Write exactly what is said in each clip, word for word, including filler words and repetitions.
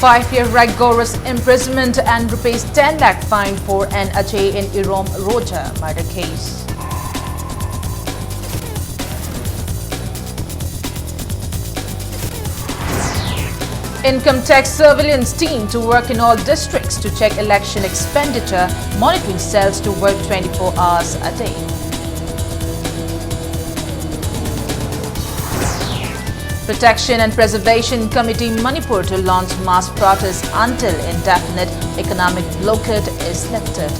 Five-year rigorous imprisonment and rupees ten lakh fine for N Ajay in Irom Roja murder case. Income tax surveillance team to work in all districts to check election expenditure, monitoring cells to work twenty-four hours a day. Protection and Preservation Committee Manipur to launch mass protest until indefinite economic blockade is lifted.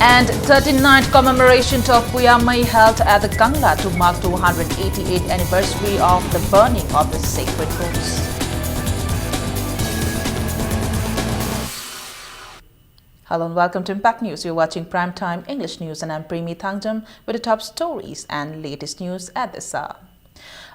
And thirty-ninth commemoration of Puyamei held at the Kangla to mark two hundred eighty-eighth anniversary of the burning of the sacred books. Hello and welcome to Impact News. You're watching Prime Time English News and I'm Premi Thangjam with the top stories and latest news at this hour.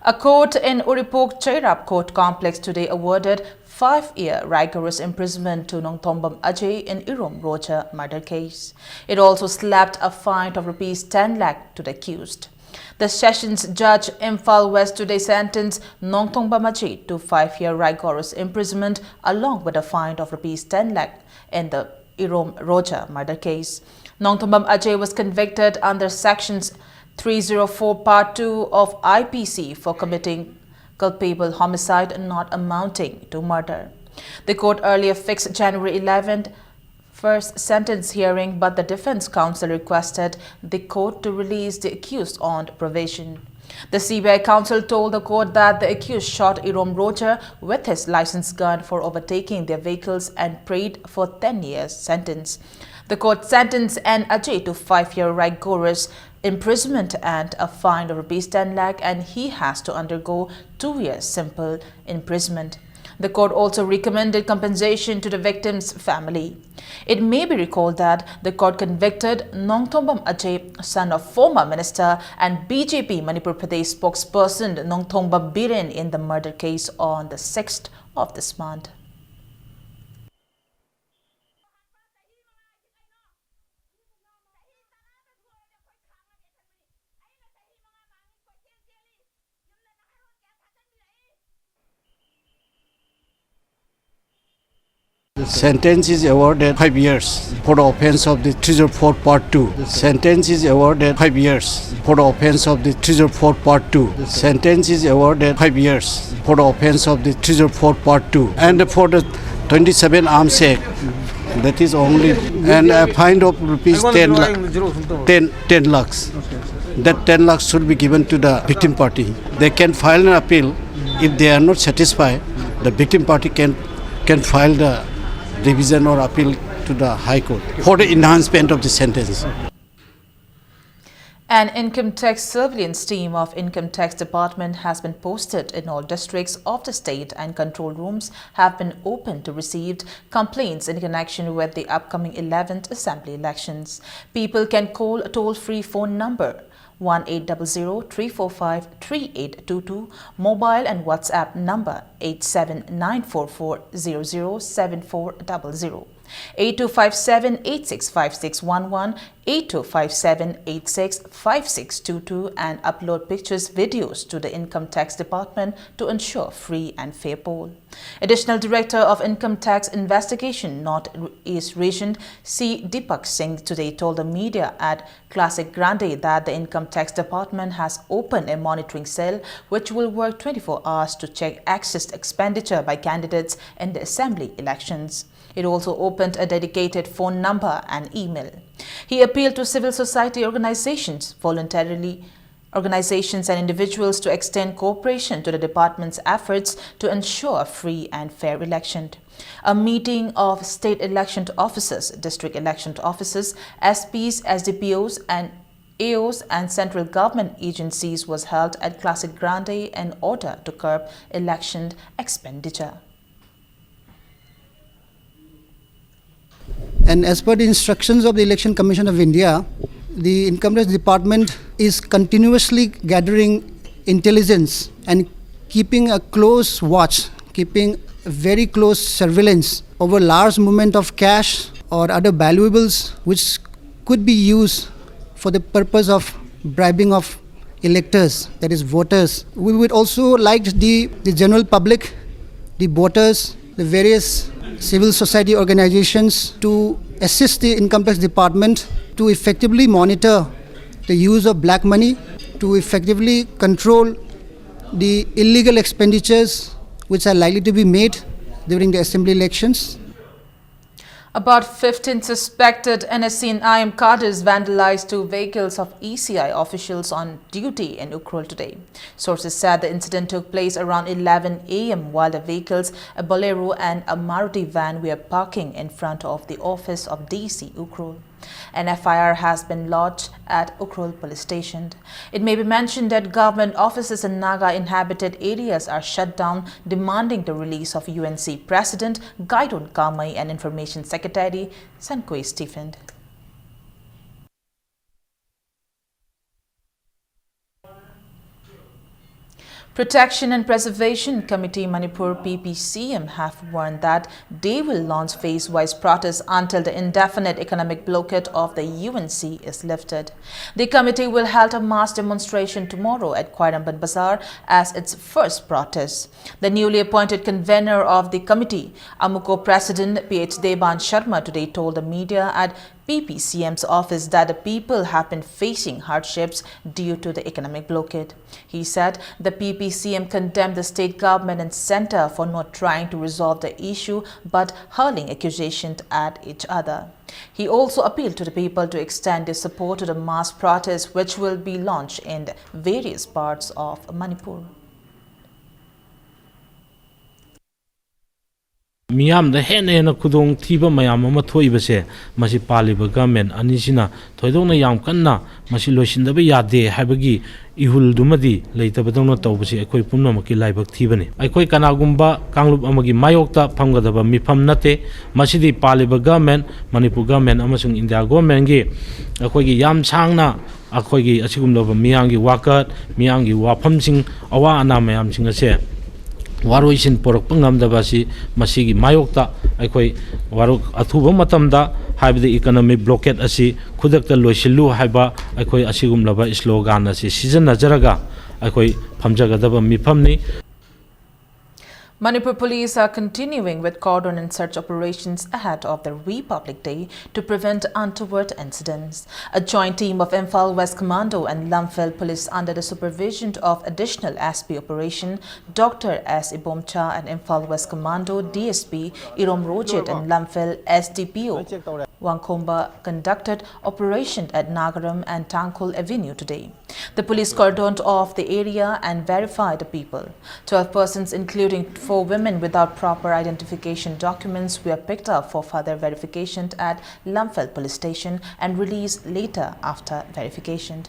A court in Uripok Cheirap Court Complex today awarded five-year rigorous imprisonment to Nongthombam Ajay in Irom Roja murder case. It also slapped a fine of rupees ten lakh to the accused. The Sessions Judge Imphal West today sentenced Nongthombam Ajay to five-year rigorous imprisonment along with a fine of rupees ten lakh in the Irom Roja murder case. Nongthombam Ajay was convicted under sections three zero four part two of I P C for committing culpable homicide not amounting to murder. The court earlier fixed January eleventh first sentence hearing, but the defense counsel requested the court to release the accused on probation. The C B I counsel told the court that the accused shot Irom Roja with his licensed gun for overtaking their vehicles and prayed for ten years sentence. The court sentenced N Ajay to five-year rigorous imprisonment and a fine of rupees ten lakh, and he has to undergo two years simple imprisonment. The court also recommended compensation to the victim's family. It may be recalled that the court convicted Nongthombam Ajay, son of former minister and B J P Manipur Pradesh spokesperson Nongthombam Biren, in the murder case on the sixth of this month. Sentence is awarded five years for the offense of the three zero four part two. Sentence is awarded five years for the offense of the three zero four part two. Sentence is awarded five years for the offense of the three zero four part two. And for the twenty-seven Arms Act, that is only, and a fine of rupees ten lakh, ten, ten lakhs. That ten lakhs should be given to the victim party. They can file an appeal. If they are not satisfied, the victim party can, can file the revision or appeal to the High Court for the enhancement of the sentence. An income tax surveillance team of Income Tax Department has been posted in all districts of the state, and control rooms have been opened to receive complaints in connection with the upcoming eleventh Assembly elections. People can call a toll-free phone number one eight double zero three four five three eight two two, mobile and WhatsApp number eight seven nine four four zero zero seven four double zero, eight two five seven eight six five six one one, eight two five seven eight six five six two two, and upload pictures, videos to the Income Tax Department to ensure free and fair poll. Additional Director of Income Tax Investigation, North East Region, C Deepak Singh, today told the media at Classic Grande that the Income Tax Department has opened a monitoring cell which will work twenty-four hours to check excess expenditure by candidates in the assembly elections. It also opened a dedicated phone number and email. He appealed to civil society organizations, voluntarily organizations and individuals to extend cooperation to the department's efforts to ensure a free and fair election. A meeting of state election officers, district election officers, S Ps, S D P Os, and A Os and central government agencies was held at Classic Grande in order to curb election expenditure. And as per the instructions of the Election Commission of India, the Income Tax Department is continuously gathering intelligence and keeping a close watch, keeping very close surveillance over large movement of cash or other valuables which could be used for the purpose of bribing of electors, that is voters. We would also like the, the general public, the voters, the various civil society organizations to assist the income tax department to effectively monitor the use of black money, to effectively control the illegal expenditures which are likely to be made during the assembly elections. About fifteen suspected N S C and I M cadres vandalized two vehicles of E C I officials on duty in Ukhrul today. Sources said the incident took place around eleven a m while the vehicles, a Bolero and a Maruti van, were parking in front of the office of D C Ukhrul. An F I R has been lodged at Ukhrul police station. It may be mentioned that government offices in Naga inhabited areas are shut down, demanding the release of U N C President Gaidon Kamei and Information Secretary Sankoi Stephen. Protection and Preservation Committee Manipur, P P C M, have warned that they will launch phase-wise protests until the indefinite economic blockade of the U N C is lifted. The committee will hold a mass demonstration tomorrow at Khwairamband Bazar as its first protest. The newly appointed convener of the committee, AMUCO President P H Deban Sharma, today told the media at P P C M's office that the people have been facing hardships due to the economic blockade. He said the P P C M condemned the state government and center for not trying to resolve the issue but hurling accusations at each other. He also appealed to the people to extend their support to the mass protest which will be launched in various parts of Manipur. ꯃꯤꯌꯥꯝꯗ ꯍꯦꯟꯅ ꯍꯦꯟꯅ ꯈꯨꯗꯣꯡ ꯊꯤꯕ ꯃꯌꯥꯝ ꯑꯃ ꯊꯣꯛꯏꯕꯁꯦ, ꯃꯁꯤ ꯄꯥꯜꯂꯤꯕ government ꯑꯅꯤꯁꯤꯅ ꯊꯣꯏꯗꯣꯛꯅ ꯌꯥꯝ ꯀꯟꯅ ꯃꯁꯤ ꯂꯣꯏꯁꯤꯟꯗꯕ ꯌꯥꯗꯦ ꯍꯥꯏꯕꯒꯤ ꯏꯍꯨꯜꯗꯨꯃꯗꯤ ꯂꯩꯇꯕꯗꯧꯅ ꯇꯧꯕꯁꯤ ꯑꯩꯈꯣꯏ ꯄꯨꯝꯅꯃꯛꯀꯤ ꯂꯥꯏꯕꯛ ꯊꯤꯕꯅꯤ꯫ ꯑꯩꯈꯣꯏ ꯀꯅꯥꯒꯨꯝꯕ ꯀꯥꯡꯂꯨꯞ ꯑꯃꯒꯤ ꯃꯥꯌꯣꯛꯇ ꯐꯝꯒꯗꯕ ꯃꯤꯐꯝ ꯅꯠꯇꯦ꯫ ꯃꯁꯤꯗꯤ ꯄꯥꯜꯂꯤꯕ ꯒꯃꯦꯟ, ꯃꯅꯤꯄꯨꯔ ꯒꯃꯦꯟ ꯑꯃꯁꯨꯡ ꯏꯟꯗꯤꯌꯥ ꯒꯃꯦꯟꯒꯤ ꯑꯩꯈꯣꯏꯒꯤ ꯌꯥꯝ ꯁꯥꯡꯅ ꯑꯩꯈꯣꯏꯒꯤ ꯑꯁꯤꯒꯨꯝꯂꯕ ꯃꯤꯌꯥꯝꯒꯤ ꯋꯥꯀꯠ, ꯃꯤꯌꯥꯝꯒꯤ ꯋꯥꯐꯝꯁꯤꯡ, ꯑꯋꯥ ꯑꯅꯥ ꯃꯌꯥꯝꯁꯤꯡ ꯑꯁꯦ ꯋꯥꯔꯣꯏꯁꯤꯟ ꯄꯨꯔꯛꯄ ꯉꯝꯗꯕ ꯑꯁꯤ, ꯃꯁꯤꯒꯤ ꯃꯥꯌꯣꯛꯇ ꯑꯩꯈꯣꯏ ꯋꯥꯔꯣ-, ꯑꯊꯨꯕ ꯃꯇꯝꯗ, ꯍꯥꯏꯕꯗꯤ economic blockade ꯑꯁꯤ ꯈꯨꯗꯛꯇ ꯂꯣꯏꯁꯤꯜꯂꯨ ꯍꯥꯏꯕ ꯑꯩꯈꯣꯏ ꯑꯁꯤꯒꯨꯝꯂꯕ slogan ꯑꯁꯤ ꯁꯤꯖꯤꯟꯅꯖꯔꯒ ꯑꯩꯈꯣꯏ ꯐꯝꯖꯒꯗꯕ ꯃꯤꯐꯝꯅꯤ꯫ Manipur police are continuing with cordon and search operations ahead of the Republic Day to prevent untoward incidents. A joint team of Imphal West Commando and Lamphel Police, under the supervision of Additional S P Operation Doctor S Ibomcha and Imphal West Commando D S P Irom Rojit and Lamphel S D P O Wangkhomba, conducted operation at Nagaram and Tangkhul Avenue today. The police cordoned off the area and verified the people. Twelve persons, including four women without proper identification documents, were picked up for further verification at Lamphel Police Station and released later after verification.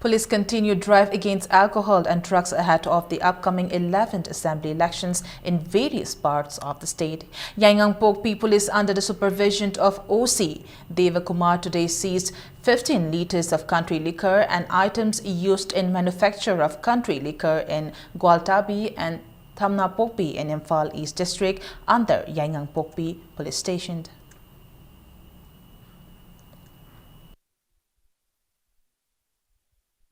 Police continue drive against alcohol and drugs ahead of the upcoming eleventh Assembly elections in various parts of the state. Yaingangpokpi Police, under the supervision of O C Deva Kumar, today seized fifteen liters of country liquor and items used in manufacture of country liquor in Gwaltabi and Thamnapokpi in Imphal East District under Yaingangpokpi Police Station.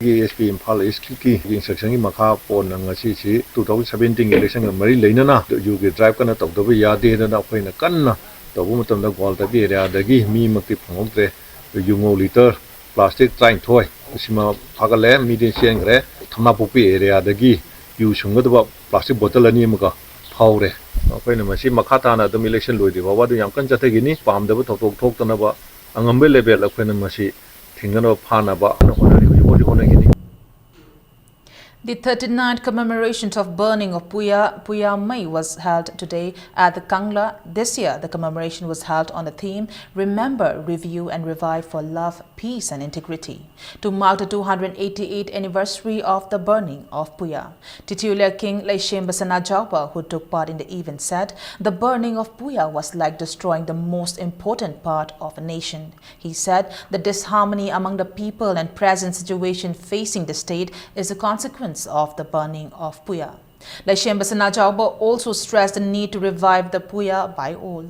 S P Imphal ꯏꯁꯀꯤ ꯏꯟꯁꯇ꯭ꯔꯛꯁꯟꯒꯤ ꯃꯈꯥ ꯄꯣꯟꯅ ꯉꯁꯤꯁꯤ two thousand seventeen election ꯒ ꯃꯔꯤ ꯂꯩꯅꯅ ꯌꯨꯒꯤ drive ꯀꯟꯅ ꯇꯧꯗꯕ ꯌꯥꯗꯦꯗꯅ ꯑꯩꯈꯣꯏꯅ ꯀꯟꯅ ꯇꯧꯕ ꯃꯇꯝꯗ ꯒ꯭ꯋꯥꯜꯇꯕꯤ ꯑꯦꯔꯤꯌꯥꯗꯒꯤ ꯃꯤꯃꯛꯇꯤ ꯐꯪꯍꯧꯗ꯭ꯔꯦ, ꯌꯨ ꯉꯧ ꯂꯤꯇꯔ ꯄ꯭ꯂꯥꯁꯇꯤꯛ ꯇꯔꯥꯅꯤꯊꯣꯏ, ꯁꯤꯃ ꯐꯥꯒꯠꯂꯦ, ꯃꯤꯗꯤ ꯆꯦꯟꯈ꯭ꯔꯦ꯫ ꯊꯝꯅꯥꯄꯣꯛꯄꯤ ꯑꯦꯔꯤꯌꯥꯗꯒꯤ ꯌꯨ ꯁꯨꯡꯒꯗꯕ ꯄ꯭ꯂꯥꯁꯇꯤꯛ ꯕꯣꯇꯜ ꯑꯅꯤ ꯑꯃꯒ ꯐꯥꯎꯔꯦ꯫ ꯑꯩꯈꯣꯏꯅ ꯃꯁꯤ ꯃꯈꯥ ꯇꯥꯅ ꯑꯗꯨꯝ ꯏꯂꯦꯛꯁꯟ ꯂꯣꯏꯗ꯭ꯔꯤ ꯐꯥꯎꯕ ꯑꯗꯨ ꯌꯥꯝ ꯀꯟꯅ ꯆꯠꯊꯈꯤꯅꯤ꯫ ꯄꯥꯝꯗꯕ ꯊꯧꯗꯣꯛ ꯊꯣꯛꯇꯅꯕ ꯑꯉꯝꯕ ꯂꯦꯚꯦꯜ ꯑꯩꯈꯣꯏꯅ ꯃꯁꯤ ꯊꯤꯡꯅꯅꯕ ꯐꯥꯅꯕ ꯍꯣꯠꯅꯔꯤ, ꯍꯧꯖꯤꯛ ꯐꯥꯎꯗꯤ ꯍꯣꯠꯅꯈꯤꯅꯤ꯫ The thirty-ninth commemoration of burning of Puya, Puya Mei was held today at the Kangla. This year, the commemoration was held on the theme Remember, Review and Revive for Love, Peace and Integrity, to mark the two hundred eighty-eighth anniversary of the burning of Puya. Titular King Leishemba Sanajaoba, who took part in the event, said the burning of Puya was like destroying the most important part of a nation. He said the disharmony among the people and present situation facing the state is a consequence of the burning of Puya. Leishemba Sanajaoba also stressed the need to revive the Puya by all.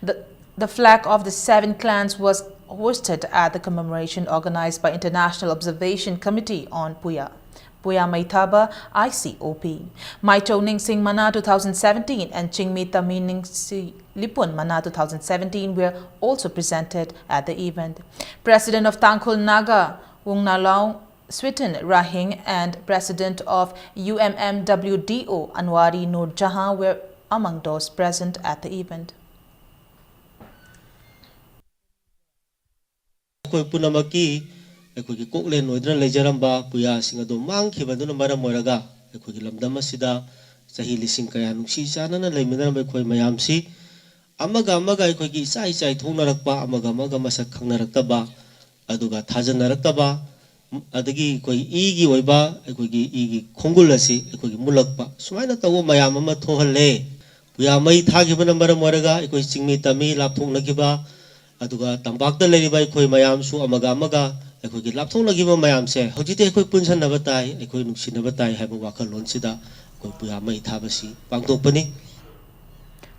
The The flag of the seven clans was hoisted at the commemoration organized by International Observation Committee on Puya, Puya Meithaba, I C O P. Maichou Ningsing Mana two thousand seventeen and Chingmi Tami Ningsi Lipun Mana two thousand seventeen were also presented at the event. President of Tangkhul Naga Wungnalau Switen Rahing and President of U M M W D O Anwari Noor Jahan were among those present at the event. ꯑꯩꯈꯣꯏ ꯄꯨꯝꯅꯃꯛꯀꯤ ꯑꯩꯈꯣꯏꯒꯤ ꯀꯣꯛꯂꯦꯟ ꯑꯣꯏꯗꯨꯅ ꯂꯩꯖꯔꯝꯕ ꯄꯨꯌꯥꯁꯤꯡ ꯑꯗꯨ ꯃꯥꯡꯈꯤꯕꯗꯨꯅ ꯃꯔꯝ ꯑꯣꯏꯔꯒ ꯑꯩꯈꯣꯏꯒꯤ ꯂꯝꯗꯝ ꯑꯁꯤꯗ ꯆꯍꯤ ꯂꯤꯁꯤꯡ ꯀꯌꯥ ꯅꯨꯡꯁꯤ ꯆꯥꯟꯅꯅ ꯂꯩꯃꯤꯟꯅꯔꯝꯕ ꯑꯩꯈꯣꯏ ꯃꯌꯥꯝꯁꯤ ꯑꯃꯒ ꯑꯃꯒ ꯑꯩꯈꯣꯏꯒꯤ ꯏꯆꯥꯏ ꯏꯆꯥꯏ ꯊꯣꯛꯅꯔꯛꯄ, ꯑꯃꯒ ꯑꯃꯒ ꯃꯁꯛ ꯈꯪꯅꯔꯛꯇꯕ, ꯑꯗꯨꯒ ꯊꯥꯖꯅꯔꯛꯇꯕ, ꯑꯗꯒꯤ ꯑꯩꯈꯣꯏ ꯏꯒꯤ ꯑꯣꯏꯕ ꯑꯩꯈꯣꯏꯒꯤ ꯏꯒꯤ ꯈꯣꯡꯒꯨꯜ ꯑꯁꯤ ꯑꯩꯈꯣꯏꯒꯤ ꯃꯨꯜꯂꯛꯄ, ꯁꯨꯃꯥꯏꯅ ꯇꯧꯕ ꯃꯌꯥꯝ ꯑꯃ ꯊꯣꯛꯍꯜꯂꯦ꯫ ꯄꯨꯌꯥ ꯃꯩ ꯊꯥꯈꯤꯕꯅ ꯃꯔꯝ ꯑꯣꯏꯔꯒ ꯑꯩꯈꯣꯏ ꯆꯤꯡꯃꯤ ꯇꯝꯃꯤ ꯂꯥꯞꯊꯣꯛꯅꯈꯤꯕ, ꯑꯗꯨꯒ ꯇꯝꯄꯥꯛꯇ ꯂꯩꯔꯤꯕ ꯑꯩꯈꯣꯏ ꯃꯌꯥꯝꯁꯨ ꯑꯃꯒ ꯑꯃꯒ ꯑꯩꯈꯣꯏꯒꯤ ꯂꯥꯞꯊꯣꯛꯅꯈꯤꯕ ꯃꯌꯥꯝꯁꯦ ꯍꯧꯖꯤꯛꯇꯤ ꯑꯩꯈꯣꯏ ꯄꯨꯟꯁꯟꯅꯕ ꯇꯥꯏ, ꯑꯩꯈꯣꯏ ꯅꯨꯡꯁꯤꯅꯕ ꯇꯥꯏ ꯍꯥꯏꯕ ꯋꯥꯈꯜꯂꯣꯟꯁꯤꯗ ꯑꯩꯈꯣꯏ ꯄꯨꯌꯥ ꯃꯩ ꯊꯥꯕꯁꯤ ꯄꯥꯡꯊꯣꯛꯄꯅꯤ꯫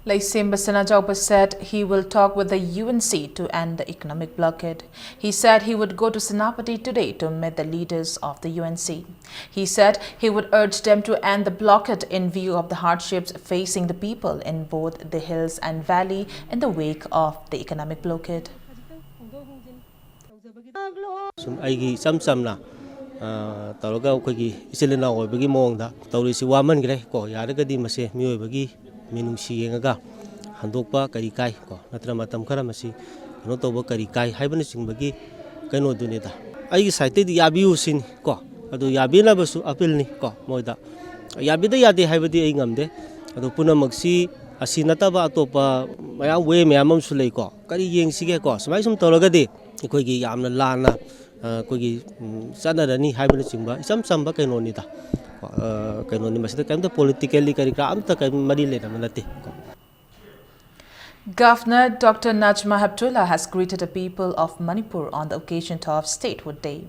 Leisemba Sinachaupa said he will talk with the U N C to end the economic blockade. He said he would go to Senapati today to meet the leaders of the U N C. He said he would urge them to end the blockade in view of the hardships facing the people in both the hills and valley in the wake of the economic blockade. ꯁꯨꯝ ꯑꯩꯒꯤ ꯏꯆꯝ ꯆꯝꯅ ꯇꯧꯔꯒ ꯑꯩꯈꯣꯏꯒꯤ ꯏꯆꯤꯜ ꯏꯅꯥꯎ ꯑꯣꯏꯕꯒꯤ ꯃꯑꯣꯡꯗ ꯇꯧꯔꯤꯁꯤ ꯋꯥꯃꯟꯈ꯭ꯔꯦ ꯀꯣ꯫ ꯌꯥꯔꯒꯗꯤ ꯃꯁꯦ ꯃꯤꯑꯣꯏꯕꯒꯤ ꯃꯤꯅꯨꯡꯁꯤ ꯌꯦꯡꯉꯒ ꯍꯟꯗꯣꯛꯄ ꯀꯔꯤ ꯀꯥꯏ ꯀꯣ, ꯅꯠꯇ꯭ꯔ ꯃꯇꯝ ꯈꯔ ꯃꯁꯤ ꯀꯩꯅꯣ ꯇꯧꯕ ꯀꯔꯤ ꯀꯥꯏ ꯍꯥꯏꯕꯅꯆꯤꯡꯕꯒꯤ ꯀꯩꯅꯣꯗꯨꯅꯤꯗ꯫ ꯑꯩꯒꯤ ꯁꯥꯏꯠꯇꯩꯗꯤ ꯌꯥꯕꯤꯌꯨ ꯁꯤꯅꯤ ꯀꯣ꯫ ꯑꯗꯨ ꯌꯥꯕꯤꯅꯕꯁꯨ ꯑꯄꯤꯜꯅꯤ ꯀꯣ ꯃꯣꯏꯗ꯫ ꯌꯥꯕꯤꯗ ꯌꯥꯗꯦ ꯍꯥꯏꯕꯗꯤ ꯑꯩ ꯉꯝꯗꯦ꯫ ꯑꯗꯨ ꯄꯨꯝꯅꯃꯛꯁꯤ ꯑꯁꯤ ꯅꯠꯇꯕ ꯑꯇꯣꯞꯄ ꯃꯌꯥꯝ ꯋꯦ ꯃꯌꯥꯝ ꯑꯃꯁꯨ ꯂꯩꯀꯣ꯫ ꯀꯔꯤ ꯌꯦꯡꯁꯤꯒꯦ ꯀꯣ? ꯁꯨꯃꯥꯏꯅ ꯁꯨꯝ ꯇꯧꯔꯒꯗꯤ ꯑꯩꯈꯣꯏꯒꯤ ꯌꯥꯝꯅ ꯂꯥꯟꯅ ꯑꯩꯈꯣꯏꯒꯤ ꯆꯠꯅꯔꯅꯤ ꯍꯥꯏꯕꯅꯆꯤꯡꯕ ꯏꯆꯝ ꯆꯝꯕ ꯀꯩꯅꯣꯅꯤꯗ꯫ ꯀꯩꯅꯣꯅꯤ, ꯃꯁꯤꯗ ꯀꯔꯤꯝꯇ politically ꯀꯔꯤ ꯀꯔꯥ ꯑꯝꯇ ꯀꯔꯤꯝ ꯃꯔꯤ ꯂꯩꯅꯕ ꯅꯠꯇꯦ꯫ Governor Doctor Najma Heptulla has greeted the people of Manipur on the occasion of Statehood Day.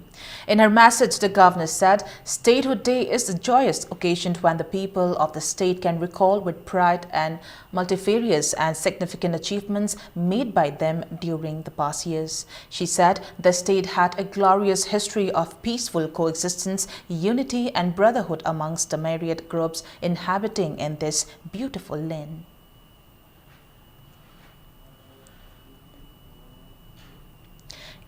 In her message, the governor said, "Statehood Day is a joyous occasion when the people of the state can recall with pride and multifarious and significant achievements made by them during the past years." She said the state had a glorious history of peaceful coexistence, unity, and brotherhood amongst the myriad groups inhabiting in this beautiful land.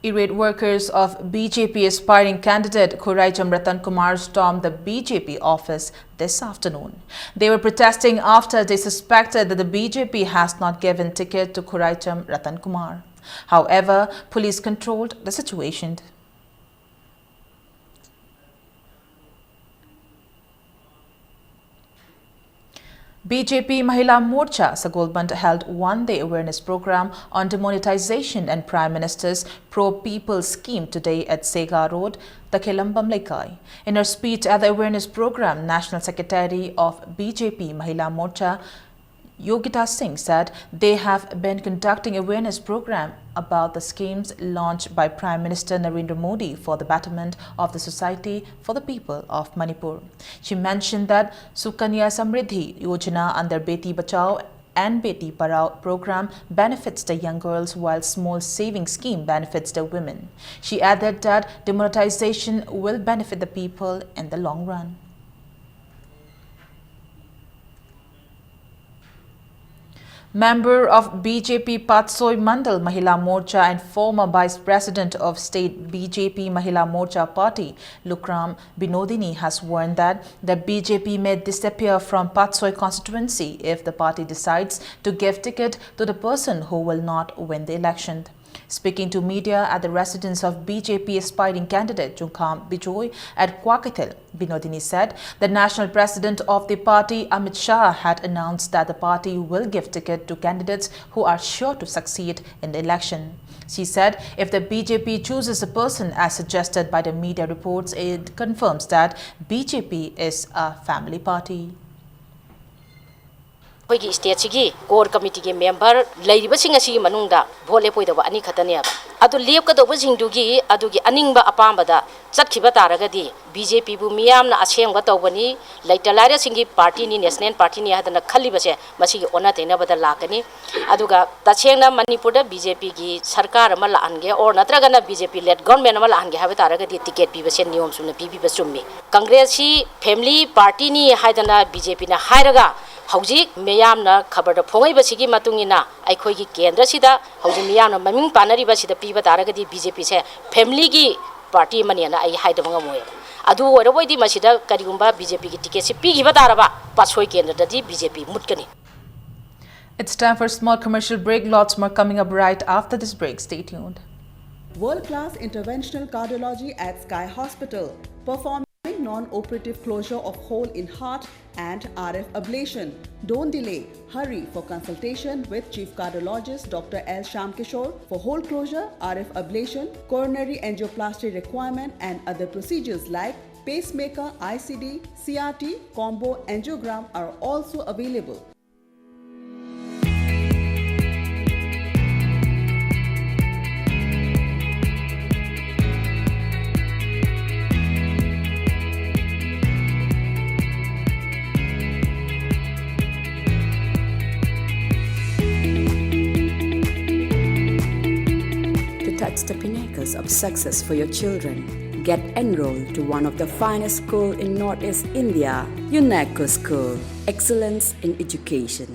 Irate workers of B J P aspiring candidate Khuraicham Ratan Kumar stormed the B J P office this afternoon. They were protesting after they suspected that the B J P has not given ticket to Khuraicham Ratan Kumar. However, police controlled the situation. B J P Mahila Morcha Sagolband held one-day awareness program on demonetization and Prime Minister's Pro People scheme today at Sega Road, Takhelambam Leikai. In her speech at the awareness program, National Secretary of B J P Mahila Morcha Yogita Singh said they have been conducting awareness program about the schemes launched by Prime Minister Narendra Modi for the betterment of the society for the people of Manipur. She mentioned that Sukanya Samriddhi Yojana under Beti Bachao and Beti Padhao program benefits the young girls, while small saving scheme benefits the women. She added that demonetization will benefit the people in the long run. Member of B J P Patsoi Mandal Mahila Morcha and former Vice President of State B J P Mahila Morcha Party, Lukram Binodini, has warned that the B J P may disappear from Patsoi constituency if the party decides to give ticket to the person who will not win the election. Speaking to media at the residence of B J P aspiring candidate Chungkham Bijoy at Kwakeithel, Binodini said the national president of the party, Amit Shah, had announced that the party will give ticket to candidates who are sure to succeed in the election. She said if the B J P chooses a person as suggested by the media reports, it confirms that B J P is a family party. ꯑꯩꯈꯣꯏꯒꯤ ꯁ꯭ꯇꯦꯠꯁꯤꯒꯤ core ꯀꯃꯤꯇꯤꯒꯤ member ꯂꯩꯔꯤꯕꯁꯤꯡ ꯑꯁꯤꯒꯤ ꯃꯅꯨꯡꯗ vote ꯂꯦꯞꯄꯣꯏꯗꯕ ꯑꯅꯤꯈꯛꯇꯅꯦꯕ꯫ ꯑꯗꯨ ꯂꯦꯞꯀꯗꯧꯕꯁꯤꯡꯗꯨꯒꯤ ꯑꯗꯨꯒꯤ ꯑꯅꯤꯡꯕ ꯑꯄꯥꯝꯕꯗ ꯆꯠꯈꯤꯕ ꯇꯥꯔꯒꯗꯤ B J ꯄꯤꯕꯨ ꯃꯤꯌꯥꯝꯅ ꯑꯁꯦꯡꯕ ꯇꯧꯕꯅꯤ, ꯂꯩꯇ ꯂꯥꯏꯔꯁꯤꯡꯒꯤ ꯄꯥꯔꯇꯤꯅꯤ, ꯅꯦꯁꯅꯦꯜ ꯄꯥꯔꯇꯤꯅꯤ ꯍꯥꯏꯗꯅ ꯈꯜꯂꯤꯕꯁꯦ ꯃꯁꯤꯒꯤ ꯑꯣꯟꯅ ꯇꯩꯅꯕꯗ ꯂꯥꯛꯀꯅꯤ꯫ ꯑꯗꯨꯒ ꯇꯁꯦꯡꯅ ꯃꯅꯤꯄꯨꯔꯗ ꯕꯤ ꯖꯦ ꯄꯤꯒꯤ ꯁꯔꯀꯥꯔ ꯑꯃ ꯂꯥꯛꯍꯟꯒꯦ ꯑꯣꯔ ꯅꯠꯇ꯭ꯔꯒꯅ ꯕꯤ ꯖꯦ ꯄꯤ ꯂꯦꯠ ꯒꯣꯔꯃꯦꯟ ꯑꯃ ꯂꯥꯛꯍꯟꯒꯦ ꯍꯥꯏꯕ ꯇꯥꯔꯒꯗꯤ ꯇꯤꯀꯦꯠ ꯄꯤꯕꯁꯦ ꯅꯤꯌꯣꯝ ꯆꯨꯝꯅ ꯄꯤꯕꯤꯕ ꯆꯨꯝꯃꯤ꯫ ꯀꯪꯒ꯭ꯔꯦꯁꯁꯤ ꯐꯦꯃꯤꯂꯤ ꯄꯥꯔꯇꯤꯅꯤ ꯍꯥꯏꯗꯅ ꯕꯤ ꯖꯦ ꯄꯤꯅ ꯍꯥꯏꯔꯒ ꯍꯧꯖꯤꯛ ꯃꯤꯌꯥꯝꯅ ꯈꯕꯔꯗ ꯐꯣꯡꯉꯛꯏꯕꯁꯤꯒꯤ ꯃꯇꯨꯡ ꯏꯟꯅ ꯑꯩꯈꯣꯏꯒꯤ ꯀꯦꯟꯗ꯭ꯔꯁꯤꯗ ꯍꯧꯖꯤꯛ ꯃꯤꯌꯥꯝꯅ ꯃꯃꯤꯡ ꯄꯥꯟꯅꯔꯤꯕꯁꯤꯗ ꯄꯤꯕ ꯇꯥꯔꯒꯗꯤ ꯕꯤ ꯖꯦ ꯄꯤꯁꯦ ꯐꯦꯃꯤꯂꯤꯒꯤ ꯄꯥꯔꯇꯤ ꯑꯃꯅꯦꯅ ꯑꯩ ꯍꯥꯏꯗꯕ ꯉꯝꯃꯣꯏꯕ꯫ ꯑꯗꯨ ꯑꯣꯏꯔꯕꯣꯏꯗꯤ ꯃꯁꯤꯗ ꯀꯔꯤꯒꯨꯝꯕ ꯕꯤ ꯖꯦ ꯄꯤꯒꯤ ꯇꯤꯀꯦꯠꯁꯤ ꯄꯤꯈꯤꯕ ꯇꯥꯔꯕ ꯄꯥꯠꯁꯣꯏ ꯀꯦꯟꯗ꯭ꯔꯗꯗꯤ ꯕꯤ ꯖꯦ ꯄꯤ ꯃꯨꯠꯀꯅꯤ꯫ It's time for a small commercial break. Lots more coming up right after this break. Stay tuned. World-class interventional cardiology at Sky Hospital, performing non-operative closure of hole in heart and R F ablation. Don't delay. Hurry for consultation with Chief Cardiologist Doctor L Shyamkishore for hole closure, R F ablation, coronary angioplasty requirement, and other procedures like pacemaker, I C D, C R T, combo angiogram are also available. To touch the pinnacles of success for your children, get enrolled to one of the finest school in Northeast India, UNESCO School, Excellence in Education.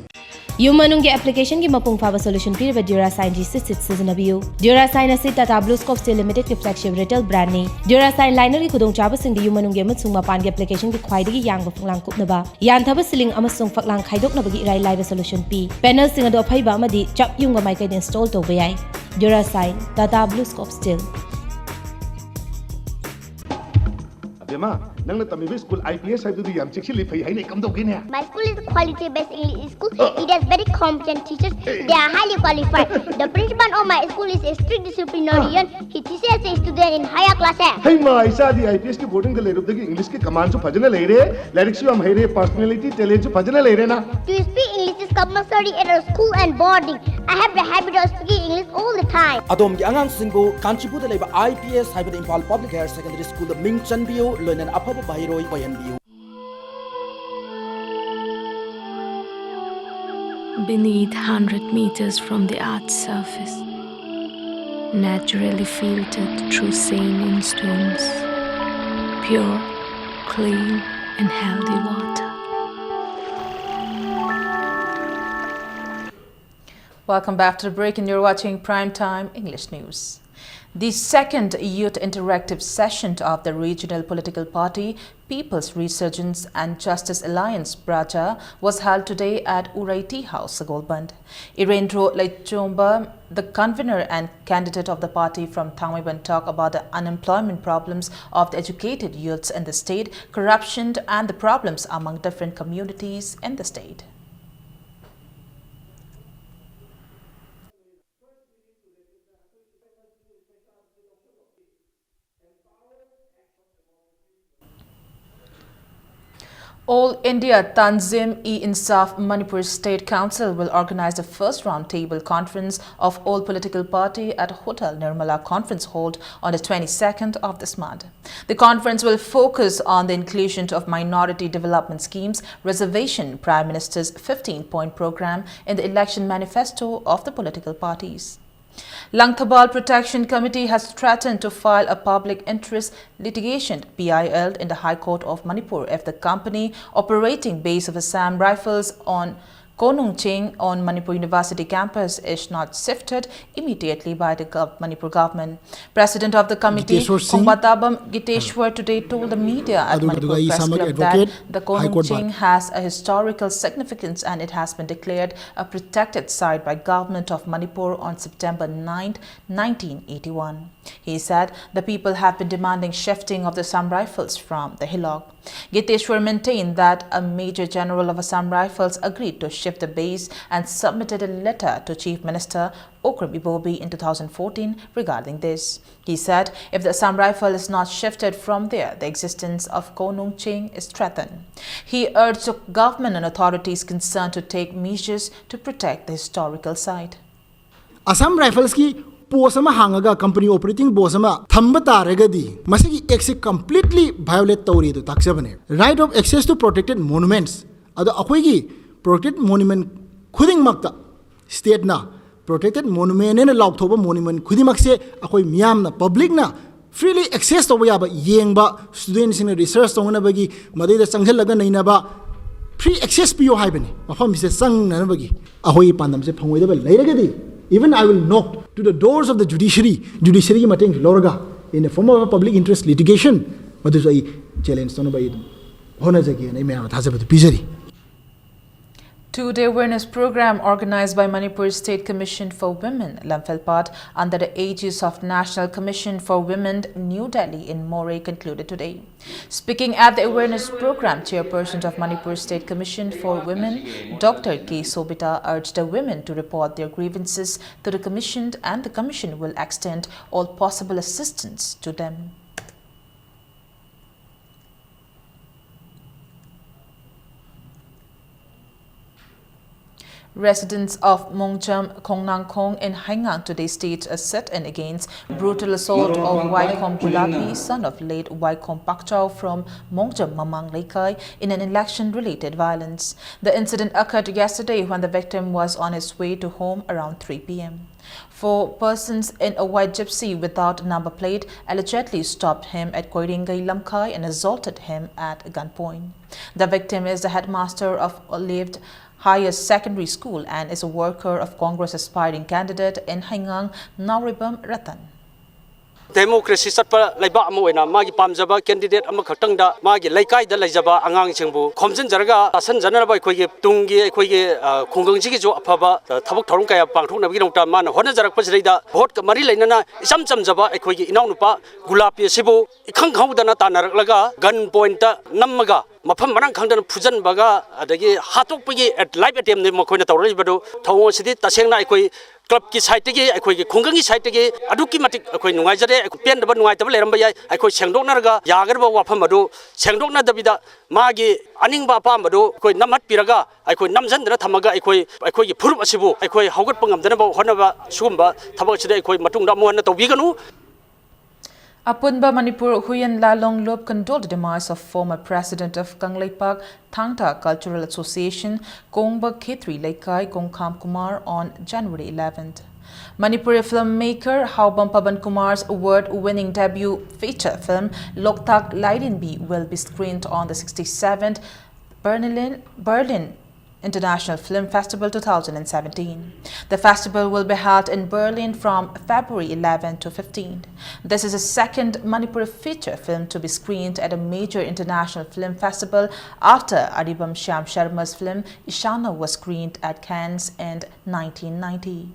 ꯌꯨꯝ ꯃꯅꯨꯡꯒꯤ ꯑꯦꯄ꯭ꯂꯤꯀꯦꯁꯟꯒꯤ ꯃꯄꯨꯡ ꯐꯥꯕ solution ꯄꯤꯔꯤꯕ ꯗ꯭ꯌꯨꯔꯥꯁꯥꯏꯟ G six six ꯁꯤꯖꯤꯟꯅꯕꯤꯌꯨ꯫ Durashine ꯑꯁꯤ Tata blue scope steel ꯂꯤꯃꯤꯇꯦꯗꯀꯤ flagship retail ꯕ꯭ꯔꯥꯟꯗꯅꯤ꯫ ꯗ꯭ꯌꯨꯔꯥꯁꯥꯏꯟ ꯂꯥꯏꯅꯔꯒꯤ ꯈꯨꯗꯣꯡꯆꯥꯕꯁꯤꯡꯗꯤ ꯌꯨꯝ ꯃꯅꯨꯡꯒꯤ ꯑꯃꯁꯨꯡ ꯃꯄꯥꯟꯒꯤ ꯑꯦꯄ꯭ꯂꯤꯀꯦꯁꯟꯒꯤ ꯈ꯭ꯋꯥꯏꯗꯒꯤ ꯌꯥꯡꯕ ꯐꯛꯂꯥꯡ ꯀꯨꯞꯅꯕ, ꯌꯥꯟꯊꯕ ꯁꯤꯂꯤꯡ ꯑꯃꯁꯨꯡ ꯐꯛꯂꯥꯡ ꯈꯥꯏꯗꯣꯛꯅꯕꯒꯤ ꯏꯔꯥꯏ ꯂꯥꯏꯕ ꯁꯣꯂꯨꯁꯟ ꯄꯤ꯫ ꯄꯦꯅꯦꯜꯁꯤꯡ ꯑꯗꯨ ꯑꯐꯩꯕ ꯑꯃꯗꯤ ꯆꯞ ꯌꯨꯡꯕ ꯃꯥꯏꯀꯩꯗ ꯏꯟꯁꯇꯣꯜ ꯇꯧꯕ ꯌꯥꯏ꯫ Durashine, Tata blue scope steel. ꯑꯕꯦꯝꯃ, ꯅꯪꯅ ꯇꯝꯃꯤꯕ ꯁ꯭ꯀꯨꯜ ꯑꯥꯏ ꯄꯤ ꯑꯦꯁ ꯍꯥꯏꯕꯗꯨꯗꯤ ꯌꯥꯝ ꯆꯦꯛꯁꯤꯜꯂꯤ, ꯐꯩ ꯍꯥꯏꯅ ꯀꯝꯗꯧꯒꯦꯅꯦ? My school is a quality-based English school. It has very competent teachers. They are highly qualified. The principal of my school is a strict disciplinarian. He teaches the student in higher classes. ꯍꯩꯃꯥ, ꯏꯆꯥꯗꯤ I P ꯑꯦꯁꯀꯤ ꯕꯣꯔꯗꯤꯡꯗ ꯂꯩꯔꯨꯕꯗꯒꯤ ꯏꯪꯂꯤꯁꯀꯤ ꯀꯃꯥꯟꯁꯨ ꯐꯖꯅ ꯂꯩꯔꯦ, ꯂꯥꯏꯔꯤꯛꯁꯨ ꯌꯥꯝ ꯍꯩꯔꯦ, personality, ꯇꯦꯂꯦꯟꯁꯨ ꯐꯖꯅ ꯂꯩꯔꯦꯅ꯫ To speak English is compulsory at our school and boarding. I have the habit of speaking English all the time. ꯑꯗꯣꯝꯒꯤ ꯑꯉꯥꯡꯁꯤꯡꯕꯨ ꯀꯥꯟꯆꯤꯄꯨꯔꯗ ꯂꯩꯕ ꯑꯥꯏ ꯄꯤ ꯑꯦꯁ ꯍꯥꯏꯕꯗ ꯏꯝꯐꯥꯜ ꯄꯕ꯭ꯂꯤꯛ ꯍꯥꯌꯔ ꯁꯦꯀꯦꯟꯗꯔꯤ ꯁ꯭ꯀꯨꯜꯗ ꯃꯤꯡ ꯆꯟꯕꯤꯌꯨ, ꯂꯣꯏꯅꯅ ꯑꯐꯕ ꯃꯍꯩꯔꯣꯏ ꯑꯣꯏꯍꯟꯕꯤꯌꯨ꯫ Beneath, hundred meters from the earth's surface, naturally filtered through saline stones, pure, clean, and healthy water. Welcome back to the break, and you're watching Prime Time English News. The second Youth Interactive Session of the regional political party People's Resurgence and Justice Alliance, PRAJA, was held today at Urai Tea House, Sagolband. Irendro Leichomba, the convener and candidate of the party from Thangmeiban, talked about the unemployment problems of the educated youths in the state, corruption, and the problems among different communities in the state. All India Tanzim-e-Insaf Manipur State Council will organize the first roundtable conference of all political party at Hotel Nirmala Conference Hall on the twenty-second of this month. The conference will focus on the inclusion of minority development schemes, reservation, Prime Minister's fifteen-point program in the election manifesto of the political parties. Langthabal Protection Committee has threatened to file a public interest litigation, P I L, in the High Court of Manipur if the company operating base of Assam Rifles on Konung Ching on Manipur University campus is not shifted immediately by the gov- Manipur government. President of the committee, Giteshwar Singh. Khongbatabam Giteshwar, today told the media at Manipur Press Club that the Konung Ching has a historical significance and it has been declared a protected site by government of Manipur on September ninth, nineteen eighty-one. He said the people have been demanding shifting of the Assam Rifles from the hillock. Giteshwar maintained that a Major General of Assam Rifles agreed to shift the base and submitted a letter to Chief Minister Okram Ibobi in two thousand fourteen regarding this. He said if the Assam Rifle is not shifted from there, the existence of Konung Ching is threatened. He urged the government and authorities concerned to take measures to protect the historical site. Assam Riflesꯀꯤ post ꯑꯃ ꯍꯥꯡꯉꯒ company operating post ꯑꯃ ꯊꯝꯕ ꯇꯥꯔꯒꯗꯤ ꯃꯁꯤꯒꯤ actꯁꯦ completely violate ꯇꯧꯔꯤ ꯑꯗꯨ ꯇꯥꯛꯆꯕꯅꯦ꯫ Right of access to protected monuments ꯑꯗꯣ ꯑꯩꯈꯣꯏꯒꯤ protected monument ꯈꯨꯗꯤꯡꯃꯛꯇ stateꯅ protected monument ꯍꯥꯏꯅ ꯂꯥꯎꯊꯣꯛꯄ monument ꯈꯨꯗꯤꯡꯃꯛꯁꯦ ꯑꯩꯈꯣꯏ ꯃꯤꯌꯥꯝꯅ publicꯅ freely access ꯇꯧꯕ ꯌꯥꯕ ꯌꯦꯡꯕ studentꯁꯤꯡꯅ research ꯇꯧꯅꯕꯒꯤ ꯃꯗꯩꯗ ꯆꯪꯁꯤꯜꯂꯒ ꯅꯩꯅꯕ free access ꯄꯤꯌꯣ ꯍꯥꯏꯕꯅꯤ ꯃꯐꯝꯁꯤꯗ ꯆꯪꯅꯅꯕꯒꯤ ꯑꯩꯈꯣꯏꯒꯤ ꯄꯥꯟꯗꯝꯁꯦ ꯐꯪꯉꯣꯏꯗꯕ ꯂꯩꯔꯒꯗꯤ even I will knock to the doors of the judiciary judiciaryꯒꯤ ꯃꯇꯦꯡꯁꯨ ꯂꯧꯔꯒ in the form of a public interest litigation ꯃꯗꯨꯁꯨ ꯑꯩ challenge ꯇꯧꯅꯕ ꯑꯩ ꯑꯗꯨꯝ ꯍꯣꯠꯅꯖꯒꯦꯅ ꯑꯩ ꯃꯌꯥꯝꯗ ꯊꯥꯖꯕꯗꯨ ꯄꯤꯖꯔꯤ꯫ Two-day awareness program organized by Manipur State Commission for Women, Lamphel Pat, under the aegis of National Commission for Women, New Delhi in Moreh concluded today. Speaking at the awareness program, chairperson of Manipur State Commission for Women, Doctor K Sobita, urged the women to report their grievances to the commission and the commission will extend all possible assistance to them. Residents of Mongjam Khongnangkhong in Haigang today staged a sit-in against brutal assault of Waikhom Gulapi, son of late Waikhom Pakchao from Mongjam Mamang Leikai, in an election-related violence. The incident occurred yesterday when the victim was on his way to home around three p.m. Four persons in a white Gypsy without number plate allegedly stopped him at Koiringai Lamkai and assaulted him at gunpoint. The victim is the headmaster of Olive Higher Secondary School and is a worker of Congress aspiring candidate in Heingang, Naoribam Ratan. Democracy ꯆꯠꯄ ꯂꯩꯕꯥꯛ ꯑꯃ ꯑꯣꯏꯅ ꯃꯥꯒꯤ ꯄꯥꯝꯖꯕ candidate ꯑꯃꯈꯛꯇꯪꯗ ꯃꯥꯒꯤ ꯂꯩꯀꯥꯏꯗ ꯂꯩꯖꯕ ꯑꯉꯥꯡꯁꯤꯡꯕꯨ ꯈꯣꯝꯖꯤꯟꯖꯔꯒ ꯇꯥꯁꯤꯟꯖꯅꯕ ꯑꯩꯈꯣꯏꯒꯤ ꯇꯨꯡꯒꯤ ꯑꯩꯈꯣꯏꯒꯤ ꯑ, ꯈꯨꯡꯒꯪꯁꯤꯒꯤꯁꯨ ꯑꯐꯕ ꯑ, ꯊꯕꯛ ꯊꯧꯔꯝ ꯀꯌꯥ ꯄꯥꯡꯊꯣꯛꯅꯕꯒꯤꯗꯃꯛꯇ ꯃꯥꯅ ꯍꯣꯠꯅꯖꯔꯛꯄꯁꯤꯗꯩꯗ ꯚꯣꯠꯀ ꯃꯔꯤ ꯂꯩꯅꯅ ꯏꯆꯝ ꯆꯝꯖꯕ ꯑꯩꯈꯣꯏꯒꯤ ꯏꯅꯥꯎꯅꯨꯄꯥ ꯒꯨꯂꯥꯞꯄꯤ ꯑꯁꯤꯕꯨ ꯏꯈꯪ ꯈꯪꯍꯧꯗꯅ ꯇꯥꯟꯅꯔꯛꯂꯒ gun pointꯇ ꯅꯝꯃꯒ ꯃꯐꯝ ꯃꯔꯥꯡ ꯈꯪꯗꯅ ꯐꯨꯖꯟꯕꯒ ꯑꯗꯒꯤ ꯍꯥꯠꯇꯣꯛꯄꯒꯤ ꯑꯦꯠ- live attemptꯅꯤ ꯃꯈꯣꯏꯅ ꯇꯧꯔꯛꯏꯕꯗꯨ꯫ ꯊꯧꯑꯣꯡ ꯑꯁꯤꯗꯤ ꯇꯁꯦꯡꯅ ꯑꯩꯈꯣꯏ clubꯀꯤ sideꯇꯒꯤ, ꯑꯩꯈꯣꯏꯒꯤ ꯈꯨꯡꯒꯪꯒꯤ sideꯇꯒꯤ ꯑꯗꯨꯛꯀꯤ ꯃꯇꯤꯛ ꯑꯩꯈꯣꯏ ꯅꯨꯡꯉꯥꯏꯖꯔꯦ꯫ ꯑꯩꯈꯣꯏ ꯄꯦꯟꯗꯕ ꯅꯨꯡꯉꯥꯏꯇꯕ ꯂꯩꯔꯝꯕ ꯌꯥꯏ꯫ ꯑꯩꯈꯣꯏ ꯁꯦꯡꯗꯣꯛꯅꯔꯒ ꯌꯥꯒꯗꯕ ꯋꯥꯐꯝ ꯑꯗꯨ ꯁꯦꯡꯗꯣꯛꯅꯗꯕꯤꯗ ꯃꯥꯒꯤ ꯑꯅꯤꯡꯕ ꯑꯄꯥꯝꯕꯗꯨ ꯑꯩꯈꯣꯏ ꯅꯝꯍꯠꯄꯤꯔꯒ ꯑꯩꯈꯣꯏ ꯅꯝꯖꯟꯗꯅ ꯊꯝꯃꯒ ꯑꯩꯈꯣꯏ ꯑꯩꯈꯣꯏꯒꯤ ꯐꯨꯔꯨꯞ ꯑꯁꯤꯕꯨ ꯑꯩꯈꯣꯏ ꯍꯧꯒꯠꯄ ꯉꯝꯗꯅꯕ ꯍꯣꯠꯅꯕ ꯁꯤꯒꯨꯝꯕ ꯊꯕꯛ ꯑꯁꯤꯗ ꯑꯩꯈꯣꯏ ꯃꯇꯨꯡꯗ ꯑꯃꯨꯛ ꯍꯟꯅ ꯇꯧꯕꯤꯒꯅꯨ꯫ ꯑꯄꯨꯟꯕ ꯃꯅꯤꯄꯨꯔ ꯍꯨꯏꯌꯦꯟ ꯂꯥꯂꯣꯡ ꯂꯨꯞ condoled the demise of former president of Kangleipak ꯊꯥꯡ ꯇꯥ Cultural Association, Kongba Khetri Leikai, Kongkham Kumar on January eleventh. Manipuri filmmaker Haobam Paban Kumar's award-winning debut feature film Loktak Lairinbi will be screened on the sixty-seventh Berlin, Berlin International Film Festival two thousand seventeen. The festival will be held in Berlin from February eleven to fifteen. This is the second Manipuri feature film to be screened at a major international film festival after Aribam Shyam Sharma's film Ishana was screened at Cannes in nineteen ninety.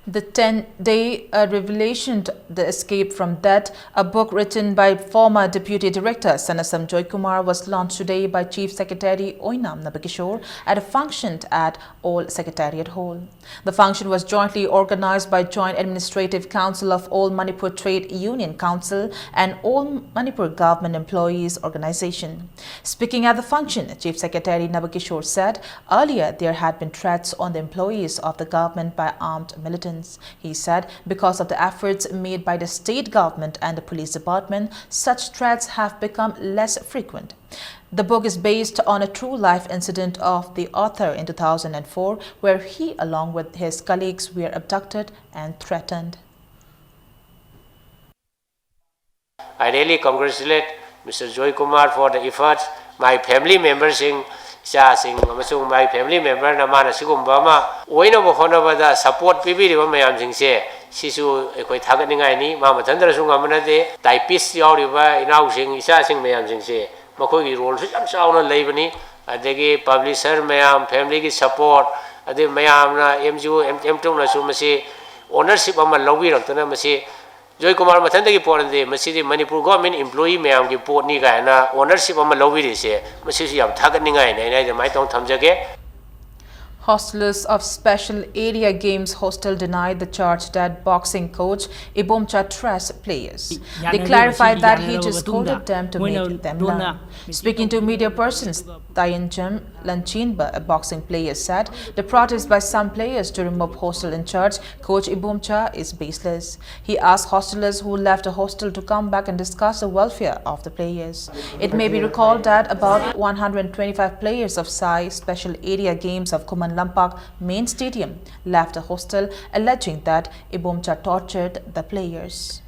The ten-day uh, revelation, The Escape from Death, a book written by former Deputy Director Sanasam Joykumar, was launched today by Chief Secretary Oinam Nabakishore at a function at All Secretariat Hall. The function was jointly organized by Joint Administrative Council of All Manipur Trade Union Council and All Manipur Government Employees Organization. Speaking at the function, Chief Secretary Nabakishore said earlier there had been threats on the employees of the government by armed militants. He said because of the efforts made by the state government and the police department, such threats have become less frequent. The book is based on a true life incident of the author in two thousand four, where he, along with his colleagues, were abducted and threatened. I really congratulate Mister Joy Kumar for the efforts, my family memberꯁꯤꯡ, ꯏꯆꯥꯁꯤꯡ ꯑꯃꯁꯨꯡ my family memberꯅ ꯃꯥꯅ ꯁꯤꯒꯨꯝꯕ ꯑꯃ ꯑꯣꯏꯅꯕ ꯍꯣꯠꯅꯕꯗ support ꯄꯤꯕꯤꯔꯤꯕ ꯃꯌꯥꯝꯁꯤꯡꯁꯦ, ꯁꯤꯁꯨ ꯑꯩꯈꯣꯏ ꯊꯥꯒꯠꯅꯤꯡꯉꯥꯏꯅꯤ꯫ ꯃꯥ ꯃꯊꯟꯇꯅꯁꯨ ꯉꯝꯕ ꯅꯠꯇꯦ꯫ Typist ꯌꯥꯎꯔꯤꯕ ꯏꯅꯥꯎꯁꯤꯡ, ꯏꯆꯥꯁꯤꯡ ꯃꯌꯥꯝꯁꯤꯡꯁꯦ, ꯃꯈꯣꯏꯒꯤ roleꯁꯨ ꯌꯥꯝ ꯆꯥꯎꯅ ꯂꯩꯕꯅꯤ꯫ ꯑꯗꯒꯤ publisher ꯃꯌꯥꯝ, familyꯒꯤ support, ꯑꯗꯩ ꯃꯌꯥꯝꯅ, M G O, M, M ꯇꯨꯅꯁꯨ ꯃꯁꯤ ownership ꯑꯃ ꯂꯧꯕꯤꯔꯛꯇꯨꯅ ꯃꯁꯤ ꯖꯣꯏ ꯀꯨꯃꯥꯔ ꯃꯊꯟꯇꯒꯤ ꯄꯣꯠ ꯅꯠꯇꯦ, ꯃꯁꯤꯗꯤ ꯃꯅꯤꯄꯨꯔ government employee ꯃꯌꯥꯝꯒꯤ ꯄꯣꯠꯅꯤ ꯀꯥꯏꯅ ownership ꯑꯃ ꯂꯧꯕꯤꯔꯤꯁꯦ, ꯃꯁꯤꯁꯨ ꯌꯥꯝ ꯊꯥꯒꯠꯅꯤꯡꯉꯥꯏꯅꯦ꯫ ꯑꯩꯅ ꯑꯗꯨꯃꯥꯏꯅ ꯇꯧꯅ ꯊꯝꯖꯒꯦ꯫ Hostelers of Special Area Games Hostel denied the charge that boxing coach Ibomcha thrashed players. They clarified that he just scolded them to make them laugh. Speaking to media persons, Tayenjem Lanchinba, a boxing player, said the protest by some players to remove hostel in charge coach Ibomcha is baseless. He asked hostelers who left the hostel to come back and discuss the welfare of the players. It may be recalled that about one hundred twenty-five players of Sai Special Area Games of Khuman Lampak Main Stadium left the hostel, alleging that Ibomcha tortured the players.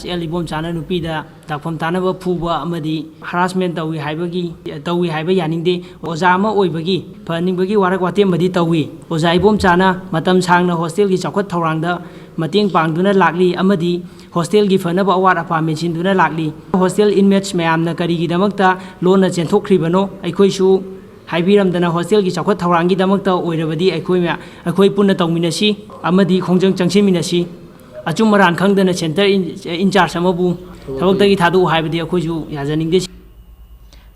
L ꯏꯕꯣꯝꯆꯥꯅ ꯅꯨꯄꯤꯗ ꯗꯥꯛꯐꯝ ꯇꯥꯅꯕ ꯐꯨꯕ ꯑꯃꯗꯤ harassment ꯇꯧꯏ ꯍꯥꯏꯕꯒꯤ, ꯇꯧꯏ ꯍꯥꯏꯕ ꯌꯥꯅꯤꯡꯗꯦ꯫ ꯑꯣꯖꯥ ꯑꯃ ꯑꯣꯏꯕꯒꯤ ꯐꯍꯟꯅꯤꯡꯕꯒꯤ ꯋꯥꯔꯛ ꯋꯥꯇꯦꯝꯕꯗꯤ ꯇꯧꯏ꯫ ꯑꯣꯖꯥ ꯏꯕꯣꯝꯆꯥꯅ ꯃꯇꯝ ꯁꯥꯡꯅ hostelꯒꯤ ꯆꯥꯎꯈꯠ ꯊꯧꯔꯥꯡꯗ ꯃꯇꯦꯡ ꯄꯥꯡꯗꯨꯅ ꯂꯥꯛꯂꯤ ꯑꯃꯗꯤ hostelꯒꯤ ꯐꯅꯕ ꯑꯋꯥꯠ ꯑꯄꯥ ꯃꯦꯟꯁꯤꯟꯗꯨꯅ ꯂꯥꯛꯂꯤ꯫ Hostel inmates ꯃꯌꯥꯝꯅ ꯀꯔꯤꯒꯤꯗꯃꯛꯇ ꯂꯣꯟꯅ ꯆꯦꯟꯊꯣꯛꯈ꯭ꯔꯤꯕꯅꯣ? ꯑꯩꯈꯣꯏꯁꯨ ꯍꯥꯏꯕꯤꯔꯝꯗꯅ hostelꯒꯤ ꯆꯥꯎꯈꯠ ꯊꯧꯔꯥꯡꯒꯤꯗꯃꯛꯇ ꯑꯣꯏꯔꯕꯗꯤ ꯑꯩꯈꯣꯏ ꯃꯌꯥꯝ, ꯑꯩꯈꯣꯏ ꯄꯨꯟꯅ ꯇꯧꯃꯤꯟꯅꯁꯤ ꯑꯃꯗꯤ ꯈꯣꯡꯖꯪ ꯆꯪꯁꯤꯟꯃꯤꯟꯅꯁꯤ꯫ ꯑꯆꯨꯝ ꯑꯔꯥꯟ ꯈꯪꯗꯅ center in, in charge ꯑꯃꯕꯨ ꯊꯕꯛꯇꯒꯤ ꯊꯥꯗꯣꯛꯎ ꯍꯥꯏꯕꯗꯤ ꯑꯩꯈꯣꯏꯁꯨ ꯌꯥꯖꯅꯤꯡꯗꯦ꯫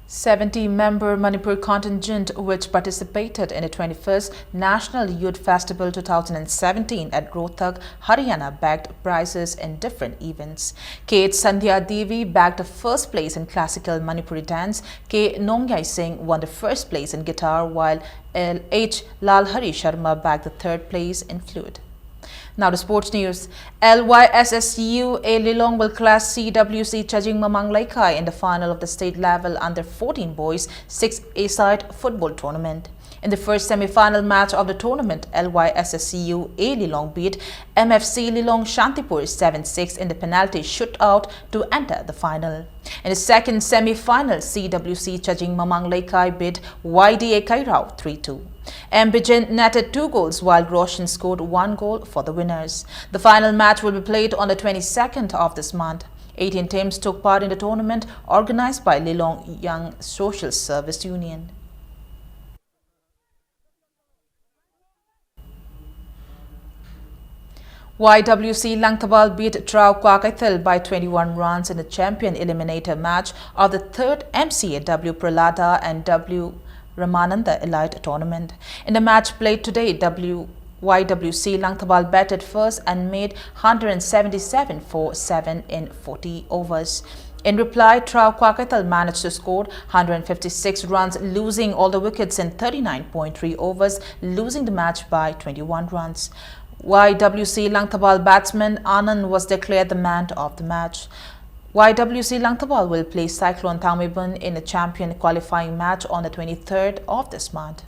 Seventy member Manipur contingent, which participated in the twenty-first National Youth Festival two thousand seventeen at Rohtak, Haryana, bagged prizes in different events. K H Sandhya Devi bagged the first place in classical Manipuri dance, K Nongyai Singh won the first place in guitar, while L H Lalhari Sharma bagged the third place in flute. Now to sports news. L Y S S U A Lilongwe will clash C W C Chajing Mamang Leikai in the final of the state level under fourteen boys six A-side football tournament. In the first semi-final match of the tournament, L Y S S C U A Lilong beat M F C Lilong Shantipur seven six in the penalty shootout to enter the final. In the second semi-final, C W C Chajing Mamang Leikai beat Y D A Kairao three two. M Bijen netted two goals while Roshan scored one goal for the winners. The final match will be played on the twenty-second of this month. Eighteen teams took part in the tournament organized by Lilong Young Social Service Union. Y W C Langtabal beat Trau Kwakaithel by twenty-one runs in the champion eliminator match of the third M C A W Pralada and W Ramananda Elite Tournament. In the match played today, W Y W C Langtabal batted first and made one hundred seventy-seven for seven in forty overs. In reply, Trau Kwakaithel managed to score one hundred fifty-six runs, losing all the wickets in thirty-nine point three overs, losing the match by twenty-one runs. Y W C Langtabal batsman Anand was declared the man of the match. Y W C Langtabal will play Cyclone Thangmeibyn in a champion qualifying match on the twenty-third of this month.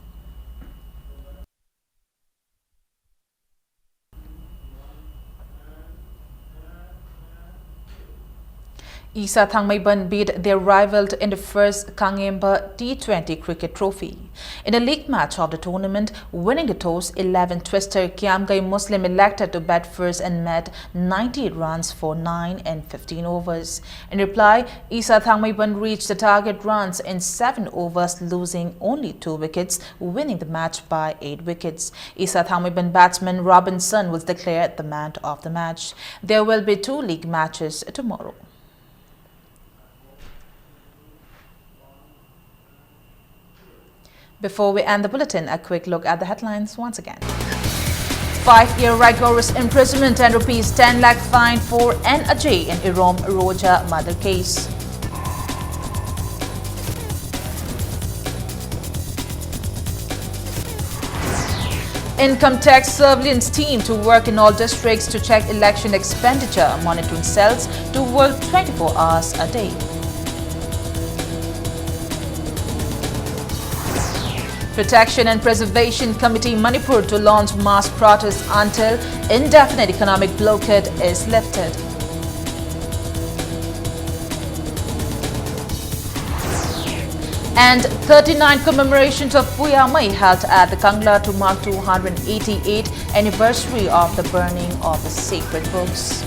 Isa Thangmeibyn beat their rival in the first Kangemba T twenty cricket trophy. In a league match of the tournament, winning the toss, eleven twister Kiamgai Muslim elected to bat first and made ninety-eight runs for nine and fifteen overs. In reply, Isa Thangmeibyn reached the target runs in seven overs, losing only two wickets, winning the match by eight wickets. Isa Thangmeibyn batsman Robinson was declared the man of the match. There will be two league matches tomorrow. Before we end the bulletin, a quick look at the headlines once again. Five-year rigorous imprisonment and rupees ten lakh fine for N Ajay in Irom Roja murder case. Income tax surveillance team to work in all districts to check election expenditure. Monitoring cells to work twenty-four hours a day. Protection and Preservation Committee Manipur to launch mass protest until indefinite economic blockade is lifted. And thirty-nine commemorations of Puyamei held at the Kangla to mark two hundred eighty-eight anniversary of the burning of the sacred books.